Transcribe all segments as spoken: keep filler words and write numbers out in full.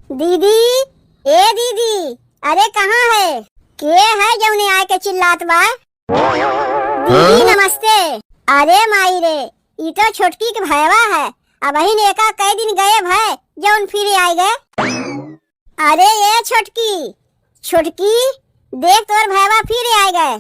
दीदी, ए दीदी, अरे कहाँ है? के है जौने आए के चिल्लात बा? दीदी हाँ? नमस्ते। अरे माई रे, ई तो छोटकी के भयवा है। अबहिन एका कई दिन गए भय, जौन फिर आए गए। अरे ए छोटकी, छोटकी, देख तोर भयवा फिर आए गए।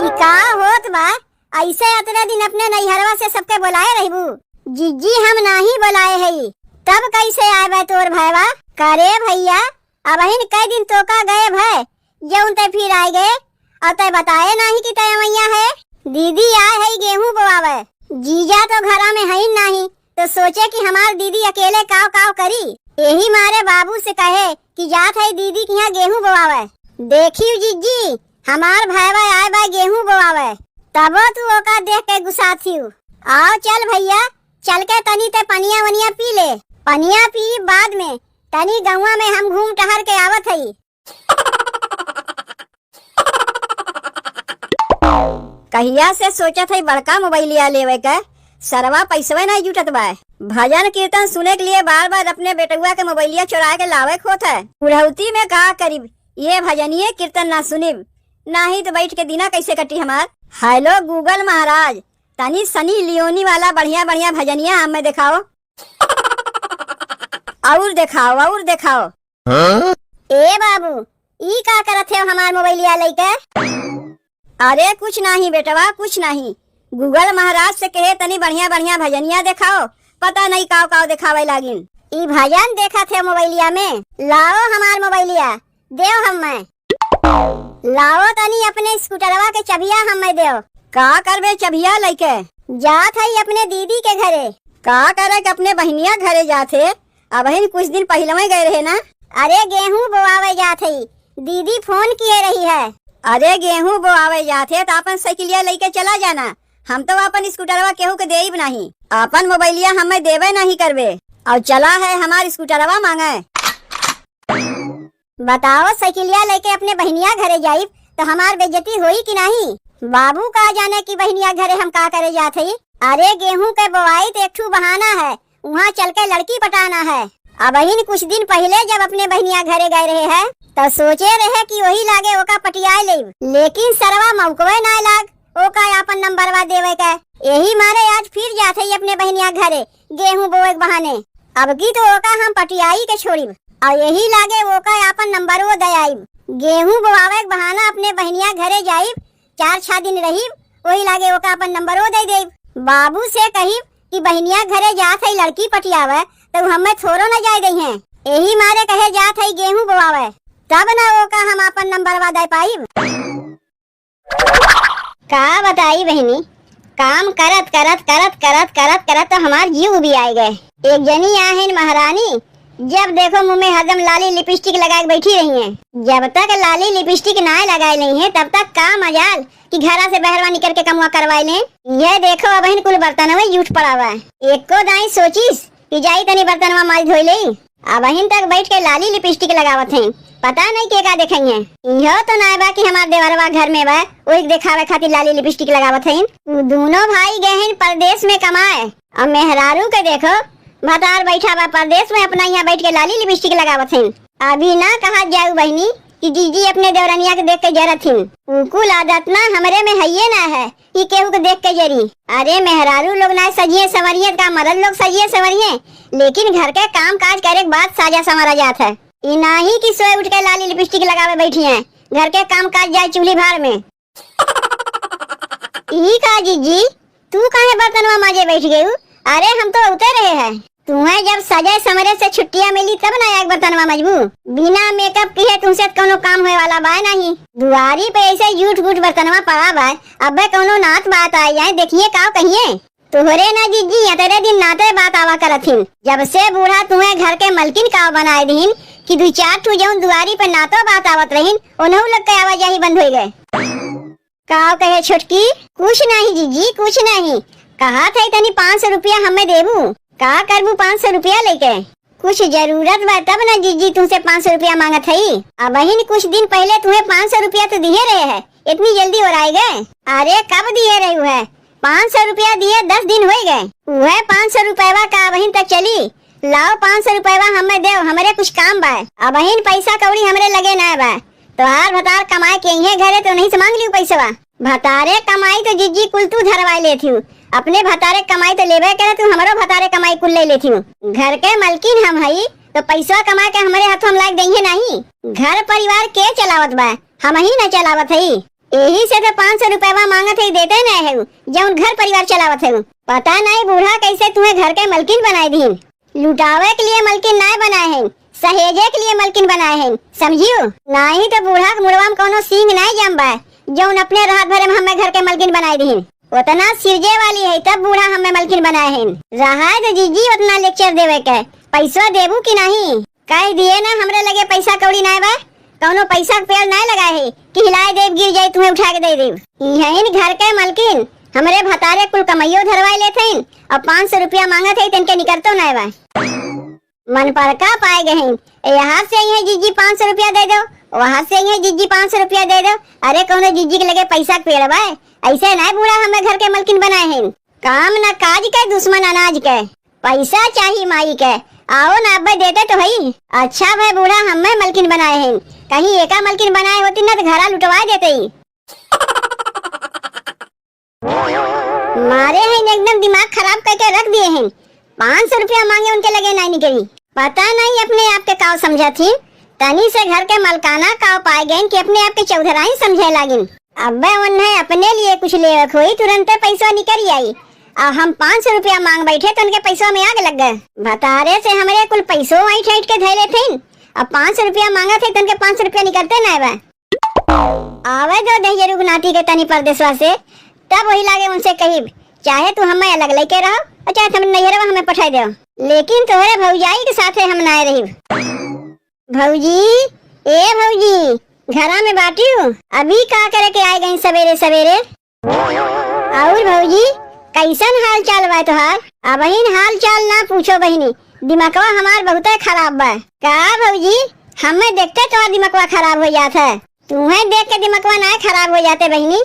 ई का होत बा? ऐसे अतने दिन अपने नैहरवा से सबके बोलाए रहबू? जिज्जी, हम नाही बोलाए हई, तब कैसे आए बे तोर भयवा? करे भैया, अबहिन कई दिन तोका गए भय, जौन तै फिर आए गए, और तै बताए नाही कि तै अवैया है। दीदी आए है गेहूं बोआवे। जीजा तो घरा में हईन नाही, तो सोचे कि हमार दीदी अकेले काव काव करी। यही मारे बाबू से कहे कि जात है दीदी के यहाँ गेहूं बोआवे। देखियो जिज्जी, हमार भयवा आए बा गेहूं बोआवे, तबो तू ओका देख के गुस्सा थियू। आओ चल भैया, चल के तनी ते पनिया वनिया पी ले। पनिया पी बाद में, तनी गौवा में हम घूम टहर के आवत हई। कहिया से सोचत हई बड़का मोबाइलिया लेवे के, सरवा पैसवे नाहीं जुटत बा। भजन कीर्तन सुने के लिए बार बार अपने बेटुआ के मोबाइलिया चोराए के लावे के होत है। बुढ़ौती में का करीब, ये भजनिये कीर्तन ना सुनिब, नाही तो बैठ के दिना कैसे कटी हमार। हेलो Google महाराज, तनी सनी लियोनी वाला बढ़िया बढ़िया भजनिया हमें देखाओ। और देखाओ, और देखाओ। हाँ? ए बाबू, ई का करत हो हमार मोबाइलिया लइके? अरे कुछ नाही बेटवा, कुछ नाही। Google महाराज से कहे तनी बढ़िया बढ़िया भजनिया देखाओ, पता नहीं काव काव देखावे लागिन। ई भजन देखत हो मोबाइलिया में? लाओ हमार मोबाइलिया, देव हमें। लाओ तनी अपने स्कूटरवा के चबिया हमें देव। का करबे चबिया लइके? जात हई अपने दीदी के घरे। का करे के अपने बहिनिया घरे जात हे? अबहिन कुछ दिन पहिलवे गए रहे ना। अरे गेहूं बोआवे जात हई, दीदी फोन किए रही है। अरे गेहूं बोआवे जात हे त आपन साइकिलिया लइके चला जाना, हम तो आपन स्कूटरवा केहू के देइब नाही, आपन मोबाइलिया हमें देबे नाही करबे। और चला है हमार स्कूटरवा मांगे। बताओ, साइकिलिया लेके अपने बहिनिया घरे जाइब तो हमार बेइज्जती होई कि नाही? बाबू का जाने कि बहिनिया घरे हम का करे जात हई। अरे गेहूं के बोआई तो एक ठू बहाना है, उहाँ चल के लड़की पटाना है। अबहिन कुछ दिन पहिले जब अपने बहिनिया घरे गए रहे है तो सोचे रहे कि वही लागे ओका पटियाए लेब, लेकिन सरवा मौकवे नाय लाग ओका आपन नंबरवा देवे के। यही मारे आज फिर जात हई अपने बहिनिया घरे गेहूं बोए के बहाने। अब की तो ओका हम पटियाई के छोड़िब, और यही लागे ओका आपन नंबरवो दे आइब। गेहूं बोआवे के बहाना अपने बहिनिया घरे जाइब, चार छह दिन रहिब, वही लागे ओका आपन नंबरवो दे देब। बाबू से कहिब कि बहिनिया घरे जात हई लड़की पटियावे, तो उ हमें थोरो न जाए दइहें। यही मारे कहे जात हई गेहूं बोआवे, तब न ओका हम आपन नंबरवा दे पाइब। का बताई बहिनी, काम करत करत करत करत करत करत तो हमार जीव उबियाए गए। एक जनी आहिन महारानी, जब देखो मुंह में हरदम लाली लिपस्टिक लगा के बैठी रही हैं। जब तक लाली लिपस्टिक ना लगाए नहीं है तब तक का मजाल कि घरा से बहरवा निकल के कमुआ करवाए लें। यह देखो अबहिन कुल बर्तनवे जूठ पड़ा हुआ है। एको दाई सोचिस कि जाई तनी बर्तनवा माज धोई लेई। अबहिन तक बैठ के लाली लिपस्टिक लगावत हैं, पता नहीं के का देखई हैं। इहो तो नाय बा कि हमार देवरवा घर में बा, ओही के देखावे खातिर लाली लिपस्टिक लगावत हैं। उ दोनों भाई गए हैं परदेश में कमाए, और मेहरारू के देखो भतार बैठा बा परदेश में, अपना यहाँ बैठ के लाली लिपस्टिक लगावत हैं। अभी ना कहा जाऊ बहिनी कि जीजी अपने देवरनिया के देख के जरत हिन। उ कुल आदत ना हमरे में हइये ना है कि केहू के देख के जरी। अरे मेहरारू लोग ना सजिए संवरिए का मरद लोग सजिए संवरिए, लेकिन घर के काम काज करे के बाद साजा संवरा जात है। ई नाही कि सोए उठ के लाली लिपस्टिक लगावे बैठी हैं, घर के काम काज जाए चूल्ही भार में। ई का जीजी, तू काहे बर्तनवा माजे बैठ गयू? अरे हम तो उते रहे हैं। तुम्हें जब सजे समरे से छुट्टिया मिली तब ना एक बर्तनवा मजबू। बिना मेकअप किहे तुमसे कौनो काम होए वाला बाय नहीं। दुआरी पे ऐसे जूठ बूठ बर्तनवा पड़ा बाय, अबे कौनो नात बात आ जाए, देखिए काव कहिए। तोहरे ना जीजी, अतरे दिन नाते बात आवा करत हिन। जब से बूढ़ा तुम्हें घर के मलकिन काव बनाए दीन कि दू चार ठू जौन दुआरी पे नातो बात आवत रहिन, ओनहु लोग के आवाजाही बंद होई गए। काव कहे छोटकी? कुछ नहीं जीजी, कुछ नहीं। कहा थे तनी पाँच सौ रुपया हमें देबू। का करबू पाँच सौ रुपया लेके? कुछ जरूरत बा तब ना जीजी तुमसे पाँच सौ रुपया मांगत हई। अबहिन कुछ दिन पहले तुम्हें पाँच सौ रुपया तो दिए रहे है, इतनी जल्दी ओराए गए? अरे कब दिए रहे है? पाँच सौ रुपया दिए दस दिन होई गए। वह पाँच सौ रुपया का अबहिन तक चली, लाओ पाँच सौ रुपयवा हमें देव, हमरे कुछ काम बा। अबहिन पैसा कौड़ी हमरे लगे नाय बा। तोहार भतार कमाए के अइहें घरे तो उन्हीं से माँग लियो पैसवा। भतारे कमाई तो जिज्जी कुल तू धरवाए लेत हिउ। अपने भतारे कमाई तो लेबे करे तू, हमरो भतारे कमाई कुल ले लेत हिउ। घर के मलकिन हम हई तो पैसवा कमा के हमरे हाथों में लाग देइहें नाहीं। घर परिवार के चलावत बा, हमहीं न चलावत हई। एही से तो पाँच सौ रुपयवा माँगत हई, देते नाय हउ, जउन घर परिवार चलावत हउ। पता नाहीं बूढ़ा कइसे तुहें घर के मलकिन बनाए दीन। लुटावे के लिए मलकिन नाय बनाए हइन, सहेजे के लिए मलकिन बनाए हइन, समझियो? नाहीं तो बूढ़ा के मुड़वा में कउनो सींग नाय जम बा, जउन अपने रहत भरे में हमें घर के मलकिन बनाए दीन। ओतना सिरजे वाली हई तब बूढ़ा हमें मलकिन बनाए हइन। रहा दे जिज्जी ओतना lecture देवे के। पैसवा देबू कि नाहीं? कह दिए ना, हमरे लगे पैसा कौड़ी नाय बा, कउनो पैसा के पेड़ नाय लगाए है कि हिलाए देब, गिर जाई, तुहें उठा के दे देब। ई हइन घर के मलकिन, हमरे भतारे कुल कमाइयो धरवाए लेत हइन अउर पाँच सौ रुपया माँगत हई, तनके निकरतो नाय बा। मन पर का पाए गए हइन, ए हाथ से अइहें जिज्जी पाँच सौ रुपया दे देउ, ओ हाथ से अइहें जिज्जी पाँच सौ रुपया दे देउ। अरे कउनो जिज्जी के लगे पैसा के पेड़ बा? अइसे नाय बूढ़ा हमें घर के मलकिन बनाए हइन। काम न काज के, दुश्मन अनाज के। पैसा चाही माई के, आओ ना अब्बे देते तो हई। अच्छा भए बूढ़ा हमें मलकिन बनाए हइन, कहीं एका मलकिन बनाए होती ना तो घरा लुटवाए देते ही। मारे हइन एकदम दिमाग खराब करके रख दिए हइन। पाँच सौ रुपया माँगे उनके लगे नाहीं निकरी। पता नाहीं अपने आप के काव समझत ही, तनी से घर के मलकाना काव पाए गइन कि अपने आप के चौधराइन समझे लागिन। अब्बे उन्हें अपने लिए कुछ लेवे के होई, तुरंते पैसा निकल आई। अब हम पाँच सौ रुपया माँग बैठे तो उनके पैसा में आग लग गए। भतारे से हमरे कुल पैसो ऐंठ ऐंठ के धैले थे, अब पाँच सौ रुपया माँगत है तो उनके पाँच सौ रुपया निकलते नाय बा। आवे दो दहिजरू के नाती के तनी परदेसवा से, तब वही लागे उनसे कहिब, चाहे तू हमें अलग लेके रहो अउर चाहे तुम नैहरवा हमें पठाई दो, लेकिन तोहरे भौजाई के साथे हम नाय रहिब। भौजी, ए भौजी, घरा में बाटियो? अभी का करे के आए गई सवेरे सवेरे? अउर भौजी, कइसन हाल चाल बा तोहार? अबहिन हाल चाल ना पूछो बहिनी, दिमकवा हमार बहुते खराब बा। का भौजी, हमें देखते तोहार दिमकवा खराब हो जात है? तुहें देख के दिमकवा ना खराब हो जाते बहिनी,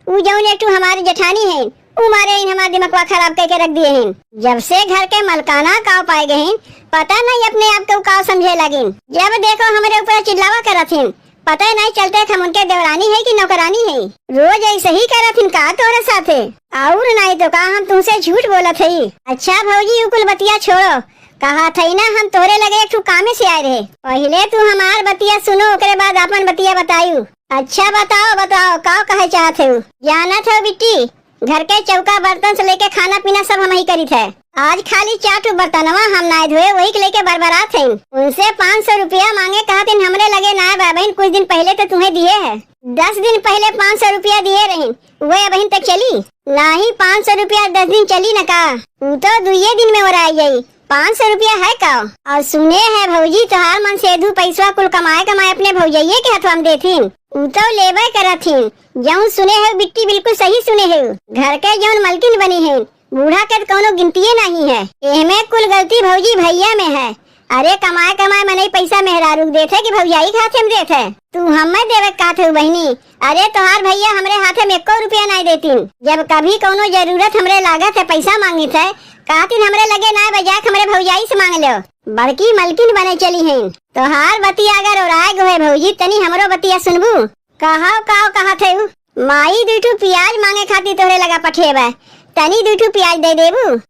उ जउन एक ठू हमारी जेठानी है, उ मारे इन हमार दिमकवा खराब करके रख दिए हैं। जब से घर के मलकाना काव पाए गए हैं, पता नहीं अपने आप को काव समझे लगिन। जब देखो हमरे ऊपर चिल्लावा करत हैं, पता नहीं चलते कि हम उनके देवरानी है कि नौकरानी है। रोज ऐसे ही करत हैं का तोरे साथे? और नहीं तो का हम तुमसे झूठ बोलत है? अच्छा भौजी, उ कुल बतिया छोड़ो, कहा थई ना हम तोहरे लगे एक ठू कामे से आए रहे। पहिले तू हमार बतिया सुनो, ओकरे बाद आपन बतिया बतायू। अच्छा बताओ, बताओ, का कहे चाहत हो? जानत हो बिट्टी, घर के चौका बर्तन से लेके खाना पीना सब हमही करित है। आज खाली चार ठो बर्तनवा हम नाय धोए, वही के लेके बरबरात हैं। उनसे पाँच सौ रुपया माँगे कहत हैं, हमरे लगे नाय बा बहिन, कुछ दिन पहिले तो तुहें दिए है। दस दिन पहिले पाँच सौ रुपया दिए रहिन, वह अबहिन तक चली? नाही, पाँच सौ रुपया दस दिन चली न का? उ तो दुइये दिन में ओराई जाई। पाँच सौ रुपया है का? और सुने है भौजी, तोहार मन से दू पैसवा कुल कमाए कमाए अपने भौजइये के हथवा में देथिन, उ तो लेबे करथिन। जउन सुने है बिट्टी बिल्कुल सही सुने है। घर के जउन मलकिन बनी है, बूढ़ा के त कउनो गिनतिये नाहीं है। एहमे कुल गलती भौजी भइया में है। अरे कमाए कमाए मनई पैसा मेहरारू के देत है कि भौजाई के हाथे में देत है? तू हमें देवे के कहत हऊ बहिनी? अरे तोहार भइया हमरे हाथे में एको रुपया नाहीं देतिन। जब कभी कउनो जरूरत हमरे लागत है, पैसा मांगित है, कहतिन हमरे लगे नाहीं बा, जाके हमरे भौजाई से मांग लेव। बड़की मलकिन बने चली हैं। तोहार बतिया अगर ओराए गो है भौजी, तनी हमरो बतिया सुनबू? कहाव काव कहत है उ? माई दुइ ठू पियाज मांगे खातिर तोहरे लगा पठेबे, तनी दुइ ठू पियाज दे देबू?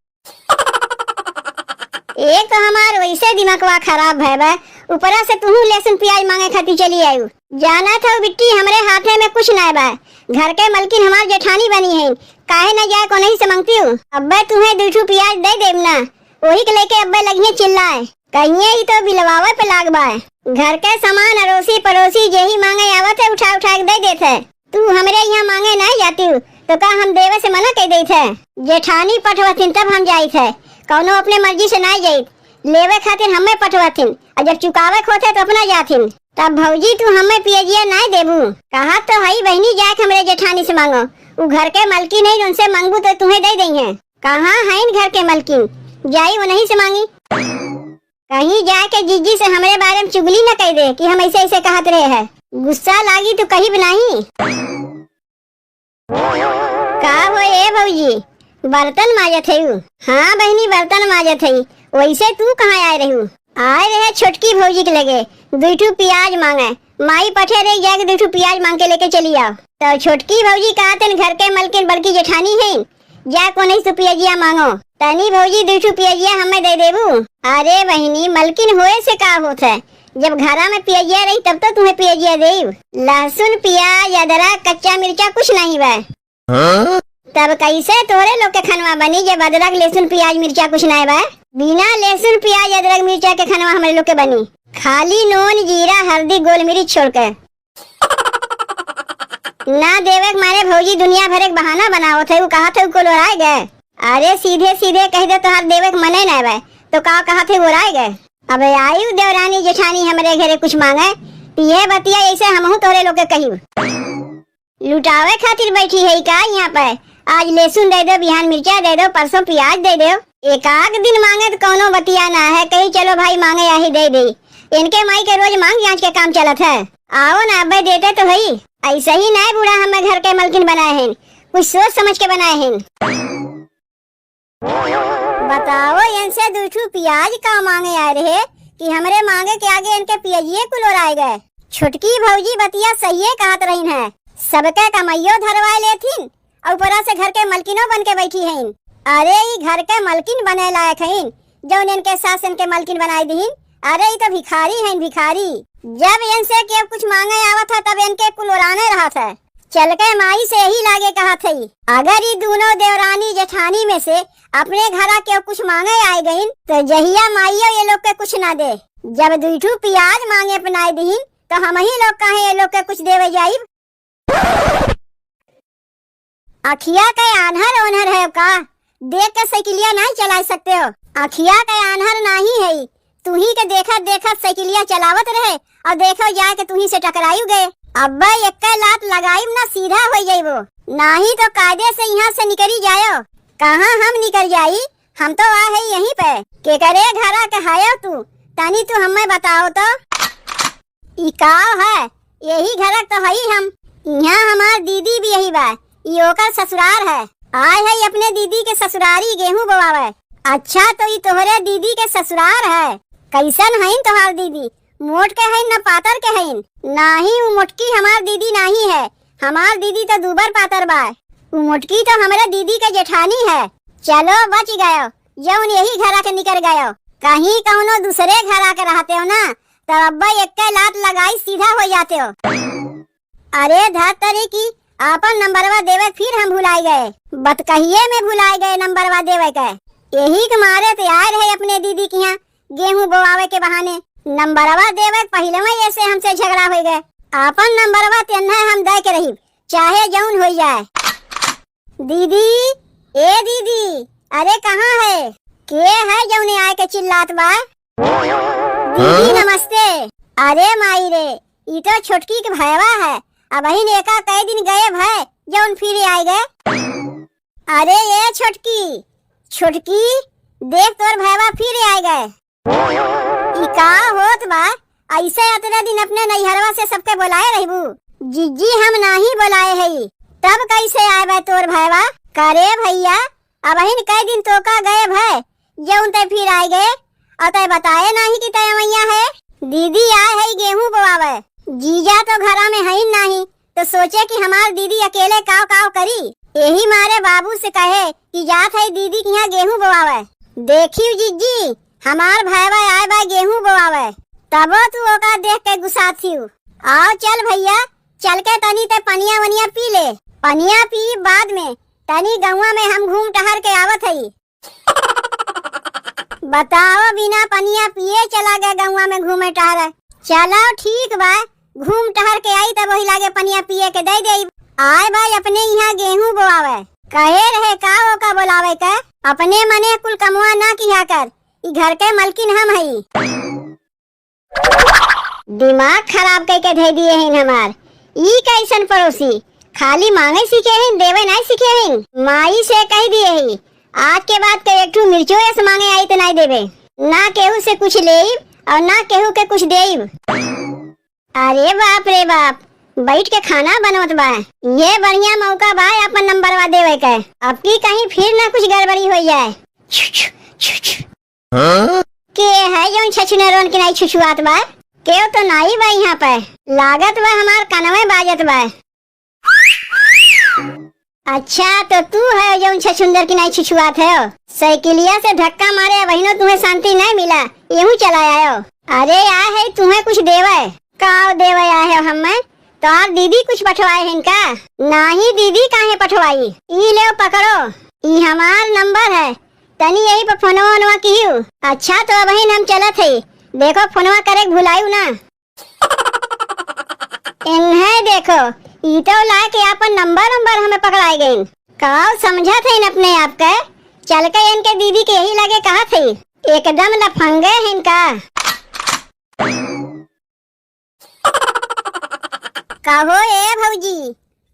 एक तो हमार वैसे दिमागवा खराब भय बा, ऊपरा से तुहू लहसुन पियाज मांगे खातिर चली आयु। जानत हऊ बिट्टी, हमरे हाथे में कुछ नाय बा। घर के मलकिन हमार जेठानी बनी है, काहे न जाए कोनही से मांगती हूँ। अब्बे तुहें दुइ ठू पियाज दे देब ना, वही के लेके अब्बे लगिए चिल्लाए, कहिए ई तो बिलवावे पे लाग बा। घर के सामान अड़ोसी पड़ोसी जेही मांगे आवत है, उठा उठा के दे देत है। तू हमरे यहाँ मांगे नाहीं जातिउ, तो का हम देवे से मना कइ देइत है? जेठानी पठवथिन तब हम जाइत है, कउनो अपने मर्जी से नाहीं जाइत। लेवे खातिर हमें पठवथिन, अउर जब चुकावे के होत है तो अपना जाथिन। तब भौजी तू हमें पियजिया नाहीं देबू? कहत तो हई बहिनी जाए के हमरे जेठानी से मांगो, उ घर के मलकिन है, उनसे मांगबू तो तुहें दे देइहें। कहाँ हइन घर के मलकिन, जाई उनही से मांगी। कहीं जाके जीजी से हमरे बारे में चुगली न कइ दे कि हम ऐसे ऐसे कहत रहे हैं। गुस्सा लागी तो कहिब नाहीं। का हो ए भौजी, बर्तन माजत हऊ? हाँ बहिनी, बर्तन माजत हई। वैसे तू कहाँ आए रहू? आए रहे छोटकी भौजी के लगे, दुई ठू पियाज माँगे। माई पठे रही, जाके दुई ठू पियाज माँग के लेके चली आओ। तो छोटकी भौजी कहत हन, घर के मलकिन बड़की जेठानी है, जा कोनही से पियजिया माँगो। तनी भौजी दुई ठू पियजिया हमें दे देबू? अरे बहिनी, मलकिन होए से का होत है? जब घरा में पियजिया रही तब तो तुम्हें पियजिया देब। लहसुन, पियाज, अदरक, कच्चा मिर्चा कुछ नहीं बा। हाँ? तब कैसे तोरे लोग के खनवा बनी जब अदरक, लहसुन, पियाज, मिर्चा कुछ नहीं बा? बिना लहसुन, पियाज, अदरक, मिर्चा के खनवा हमरे लोग के बनी। खाली नून, जीरा, हल्दी, गोल मिर्च छोड़ के। ना देवे के मारे भौजी दुनिया भरे के बहाना बनावत है, उ कहत है उ कुल ओराए गए। अरे सीधे सीधे कह दे तोहार देवे के मने ना बा, तो का कहत है ओराए गए? अब आयु देवरानी जेठानी हमरे घरे कुछ माँगे, तो यह बतिया ऐसे हमहू तोहरे लोग के कही। लुटावे खातिर बैठी है का यहाँ पे? आज लहसुन दे दो, बिहान मिर्चा दे दो, परसों पियाज दे दो। एक आध दिन माँगे तो कौनो बतिया ना है, कही चलो भाई माँगे यही दे दे। इनके माई के रोज माँग जाँच के काम चलत है। आओ ना अब्बे देते तो हई। ऐसे ही नाय बूढ़ा हमें घर के मलकिन बनाए हैं, कुछ सोच समझ के बनाए हैं। बताओ इनसे दुई ठू पियाज का माँगे आए रहे कि हमरे माँगे के आगे इनके पियजिए कुल ओराए गए। छोटकी भौजी बतिया सहिए कहत रहीन है, सबके कमइयो धरवाए लेथिन और ऊपरा से घर के मलकिनो बन के बैठी हईन। अरे ई घर के मलकिन बने लायक हईन, जौन इनके सास इनके मलकिन बनाई दीन। अरे ई तो भिखारी हईन, भिखारी। जब इनसे केहू कुछ माँगे आवत है तब इनके कुल ओराने रहत है। चल के माई से यही लागे कहत हई, अगर ई दूनो देवरानी जेठानी में से अपने घरा केहू कुछ माँगे आए गईन तो जहिया माइयो ये लोग के कुछ ना दे। जब दुई ठू पियाज माँगे अपनाए दीन तो हमही लोग काहे ये लोग के कुछ देवे जाइब? अखिया के आन्हर ओन्हर है का? देख के साइकिलिया नहीं चला सकते हो? अखिया के आन्हर नहीं है, तुही के देखत देखत साइकिलिया चलावत रहे और देखो जाए के तुही से टकरायु गए। अब्बे एक्के लात लगाइब ना सीधा हो जाइबो, नाही तो कायदे से यहाँ से निकरी जायो। कहाँ हम निकर जाई? हम तो आ है यहीं पे। केकरे घरा के हयो तू? तनी तू हमें बताओ तो। ई का है? यही घरक तो हई हम। इहाँ हमार दीदी भी यही बा। ई ओकर ससुरार है। आए है अपने दीदी के ससुरारी गेहूं बोवावे। अच्छा, तो ई तोहरे दीदी के ससुरार है? कैसन हईन तोहार दीदी? मोट के हईन न पातर के हईन? नाही, उ मोटकी हमार दीदी नाही है। हमार दीदी तो दूबर पातर बा। उ मोटकी तो हमरे दीदी के जेठानी है। चलो, बच गयो, जौन यही घरा के निकर गयो। कहीं कौनो दूसरे घरा के रहते हो ना, तब अब्बा एक्के लात लगाई सीधा हो जाते हो। अरे धत तरी की, आपन नंबरवा देवे फिर हम भुलाई गए। बतकहिए में भुलाई गए नंबरवा देवे के। यही के मारे ते आए रहे अपने दीदी के यहाँ गेहूं बोआवे के बहाने। नंबरवा देवे के पहिले में ऐसे हमसे झगड़ा हो गए। आपन नंबरवा तेन्हे हम दे के रही, चाहे जौन हो जाए। दीदी, ए दीदी, अरे कहाँ है? के है जौने आए के चिल्लात बा? दीदी हाँ? नमस्ते। अरे माई रे, ई तो छोटकी के भयवा है। अबहिन एका कई दिन गए भय, जौन फिर आए गए। अरे ए छोटकी, छोटकी, देख तोर भयवा फिर आए गए। ई का होत बा? ऐसे अतने दिन अपने नैहरवा से सबके बोलाए रहबू? जिज्जी, हम नाही बोलाए हई, तब कैसे आए बा तोर भयवा? करे भैया, अबहिन कई दिन तोका गए भय, जौन तय फिर आए गए, और तय बताए नाही कि तय अवैया है। दीदी आए है गेहूं बोआवे, जीजा तो घरा में है नाही, तो सोचे कि हमार दीदी अकेले काव काव करी। यही मारे बाबू से कहे कि जात है दीदी के यहाँ गेहूं बोआवे। देखियो जिज्जी, हमार भयवा आए बा गेहूं बोआवे, तबो तू ओका देख के गुस्सा थियू। आओ चल भैया, चल के तनी ते पनिया वनिया पी ले। पनिया पी बाद में, तनी गौवा में हम घूम टहर के आवत हई। बताओ, बिना पनिया पिए चला गए गौवा में घूमे टहरे। चलो ठीक बा, घूम टहर के आई तब वही लागे पनिया पिए के दे देई। आए बा अपने यहाँ गेहूं बोआवे, कहे रहे का ओका बोलावे के, अपने मने कुल कमवा ना किया कर, ई घर के मलकिन हम हई। दिमाग खराब कइके धइ दिए हइन हमार। ई कइसन पड़ोसी, खाली माँगइ सीखे हइन, देवइ नाहीं सीखे हइन। माई से कहि दिए ही, आज के बाद के एक ठू मिर्चो अस माँगे आई त नाहीं देबे। ना केहू से कुछ लेइब अउर ना केहू के कुछ देइब। अरे बाप रे बाप, बइठ के खाना बनवत बा। ये बढ़िया मौका बा आपन नंबरवा देवइ के। अबकी कहीं फिर ना कुछ गड़बड़ी होइ जाए। के है जौन छछुनरवन के नाई छुछुआत बा? केहू तो नाई बा यहाँ पे। लागत बा हमार कनवे बाजत बा। अच्छा, तो तू है जौन छछुंदर की नाई छुछुआत है? साइकिलिया से धक्का मारे, अबहिनो तुम्हें शांति नहीं मिला, यहू चला आयो। अरे आए है तुम्हें कुछ देवे। का देवे आए हो हमें? तोहार दीदी कुछ पठवाए हैं का? नाही दीदी काहे पठवाई? ई लेव पकड़ो, ई हमार नंबर है, तनी यही पे फोनवा वोनवा किहियो। अच्छा तो अबहिन हम चलत है, देखो फोनवा करे के भुलायू ना। इन्हें देखो, ई तो लाके आपन नंबर नंबर हमें पकड़ाए गइन। काव समझत हैं अपने आप के, चल के इनके दीदी के यही लगे कहत है, एकदम लफंगे हैं इनका। कहो ए भौजी,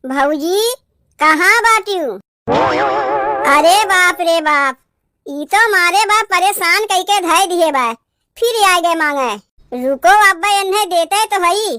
भौजी कहाँ बाटिउ? अरे बाप रे बाप, ई तो मारे बा परेशान कइके धय दिहे बा, फिर आ गए मांगे। रुको अब्बा, इन्हें देते तो हई।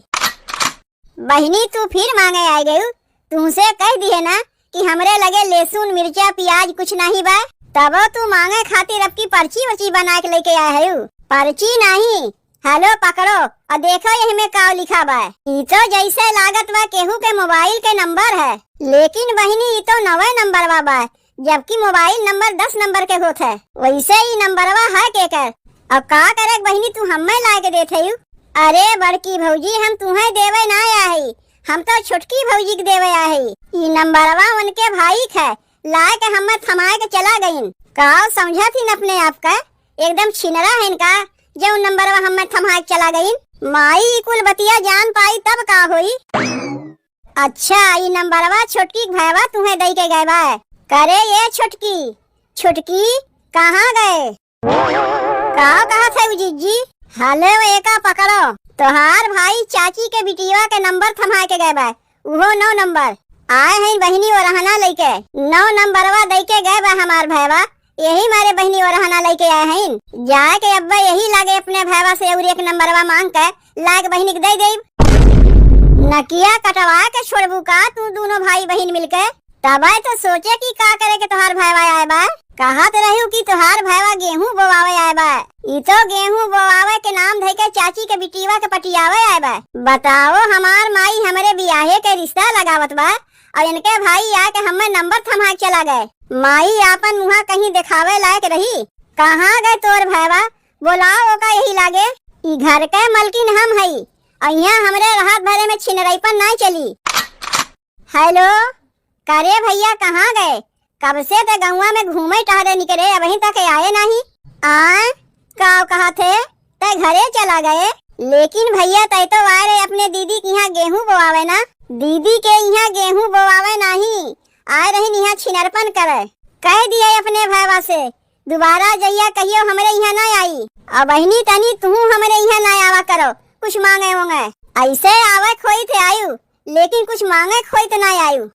बहिनी, तू फिर मांगे आ गयू, तुमसे कह दिहे ना कि हमरे लगे लहसुन, मिर्चा, प्याज कुछ नहीं बा, तबो तू मांगे खातिर अब की पर्ची वर्ची बना के लेके आए हयू। पर्ची नहीं, हेलो पकड़ो और देखो यही में का लिखा बा। ई तो जैसे लागत बा केहू के मोबाइल के नंबर है, लेकिन बहिनी ई तो नवे नंबरवा बा, जबकि मोबाइल नंबर दस नंबर के होत है। वैसे ई नंबरवा है केकर? अब का करे बहिनी तू हमें लाए के देत हयू? अरे बड़की भौजी हम तुहें देवे ना आई, हम तो छोटकी भौजी के देवे आई। ई नंबरवा उनके भाई के है, लाए के हमें थमाए के चला गइन। का समझत हिन अपने आप का? एकदम छिनरा है इनका, जो नंबरवा हमें थमाए के चला गइन। माई ई कुल बतिया जान पाई तब का होई? अच्छा, ई नंबरवा छोटकी के भयवा तुहें दई के गए बा। करे ये छोटकी, छोटकी कहाँ गए? का कहत है उ जिज्जी? हले वो एका पकड़ो, तोहार भाई चाची के बिटिया के नंबर थमा के गए बा, उहो नौ नंबर। आए हैं बहिनी ओरहना लइके, नौ नंबरवा दई के गए बा हमार भयवा, यही मारे बहिनी ओरहना लइके आए हैं। जाए के अब्बा यही लागे अपने भयवा से और एक नंबरवा मांग के लायक बहिनी के दे देब। नकिया कटवा के छोड़बू का तू दोनों भाई बहिन मिलके? तबे तो सोचे कि का करे के तोहार भाईवा आए बा। कहत रहू कि तोहार भाईवा गेहूं बोवावे आए बा। ई तो गेहूं बोवावे के नाम धइ के चाची के बिटिया के पटियावे आए बा। बताओ, हमार माई हमरे बियाहे के रिश्ता लगावत बा और इनके भाई आके हमें नंबर थमा के चला गए। माई आपन मुहा कहीं देखावे लायक रही। कहाँ गए तोर भाईवा? बोलाओ ओका यही लागे। ई घर के मलकिन हम हई, और यहाँ हमरे रहत भरे में छिनरईपन नाहीं चली। हेलो, करे भैया कहाँ गए? कब से ते गौवा में घूमे टहरे निकरे, अबहीं तक आए नाहीं। आए, का कहा थे? ते घरे चला गए। लेकिन भैया ते तो आए रहे अपने दीदी के यहाँ गेहूं बोआवे ना। दीदी के यहाँ गेहूं बोआवे नाहीं, आए रही यहाँ छिनरपन करे। कह दिए अपने भाईवा से, दोबारा जइया कहियो हमरे इहाँ ना आई। अबहिनी तनी तुहू हमरे इहाँ ना आवा करो, कुछ मांगे ओंगे। ऐसे आवे खोई थे आयु, लेकिन कुछ मांगे खोई थे ना आयु।